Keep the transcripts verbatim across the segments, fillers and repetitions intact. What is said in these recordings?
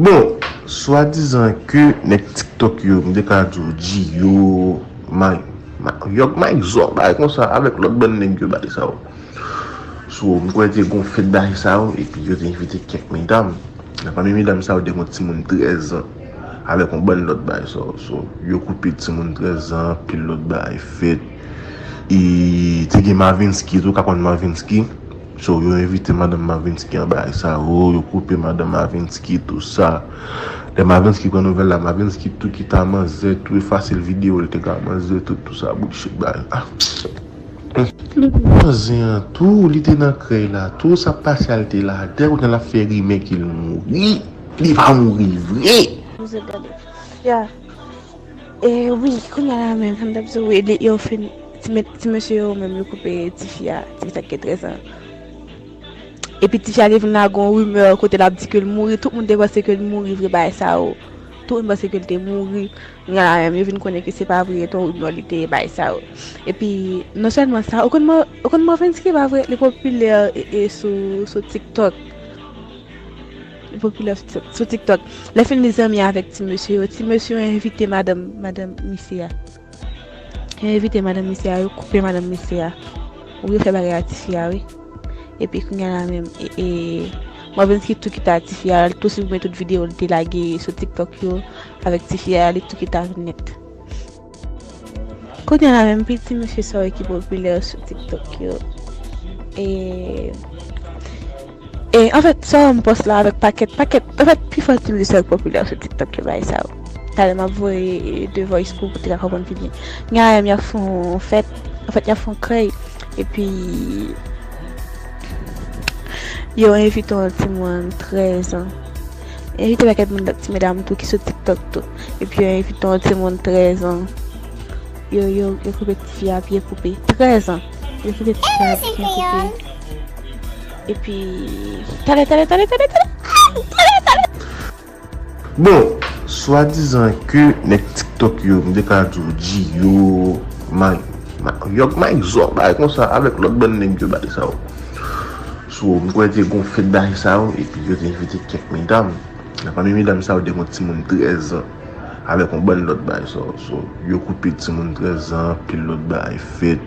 Bon, swadizan ke nèg TikTok yo, m te ka di w Gio, Mike, Yog Mike Zò, bagay konsa, avèk lòt bann nèg yo, bagay sa yo. So, m kwè te gon fèt bagay sa yo, epi yo te envite kèk medam. Nan pami medam sa yo, te gon timoun trèz an, avèk yon bann lòt bagay sa yo. So, yo koupe timoun trèz an, pil lòt bagay fèt. E te gen Mavinsky tou, ka konn Mavinsky. So, yo envite madanm Mavinsky an bagay sa yo, yo koupe madanm Mavinsky, tou sa. Lè Mavinsky pran nouvèl la, Mavinsky tou kite manzè, tou efase l videyo, li te ka manzè, tout, tou sa, bullshit bagay. Ah. Li te manzè an tou, li te nan krèy la tou, sa pase a l te la, dè kounye a l ap fè rimè ke l mouri, li pa mouri vre. Vous êtes gardé. Ya. E wi, kounye a la menm, sa m t ap di w, e li, yo fin, ti, ti mesye yo menm, yo koupe tifi a, tifi sa ki gen trèz an. Epi tifi a te vin lage yon rimè kote l ap di ke l mouri, tout moun te panse ke l mouri vre, bagay sa yo. Tout moun panse ke l te mouri. Kounye a la menm, yo vin konnen ke se pa vre, se yon rimè li te ye, bagay sa yo. Epi, non sèlman sa, ou konn Mo-, ou konn Mòvensky, pa vre, li popilè e, e sou, sou TikTok. Li popilè sou, sou TikTok. Lè fini li zanmi avèk ti mesye yo, ti mesye yo envite madanm, madanm misye a. Yo envite madanm misye a, yo koupe madanm misye a. Wi, yo fè bagay a tifi a, wi. Epi kounye a la menm, e, e, Mòvensky tou kite a tifi a, l tou siprimen tout videyo li te lage sou TikTok yo avèk tifi a, li tou kite a nèt. Kounye a la menm, piti mesye sa yo ki popilè sou TikTok yo. E, e, anfèt, sa yo m pòs la avèk pakèt, pakèt, anfèt, pifò ti mesye sa yo ki popilè sou TikTok yo, bagay sa yo. Talè m ap voye de voice pou, pou te ka konprann pi byen. Kounye a la menm, y ap fè yon fèt, anfèt, y ap fè yon krèy. Epi, yo envite yon timoun trèz an. Envite pakèt moun, ti medam tou ki sou TikTok tou. Epi yo envite yon timoun trèz an. Yo, yo, yo koupe tifi a pye koupe. Trèz an. Yo koupe tifi a pye koupe. Epi, talè, talè, talè, talè, talè. Talè, talè. Bon, swadizan ke nèg TikTok yo, m te ka di w Gio, Mike, Yog Mike Zò, bagay konsa, avèk lòt bann nèg yo, bagay sa yo. So, m kwè te gon fèt bagay sa yo, epi yo te envite kèk medam. Nan pami medam sa yo, te gon timoun trèz an, avèk yon bann lòt bagay sa yo. So, yo koupe timoun trèz an, pil lòt bagay fèt.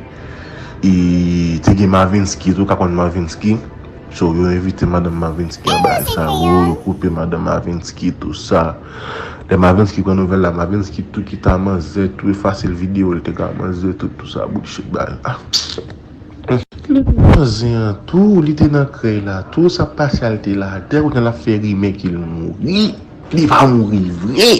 E te gen Mòvensky tou, ka konn Mòvensky. So, yo envite madanm Mòvensky an bagay sa yo, yo koupe madanm Mòvensky, tou sa. Lè Mòvensky pran nouvèl la, Mòvensky tou kite manzè, tou efase l videyo, li te ka manzè, tout, tou sa, bullshit bagay. Ah. Li te manzè an tou, li te nan krèy la tou, sa pase a l te la, dè kounye a l ap fè rimè ke l mouri, li pa mouri vre.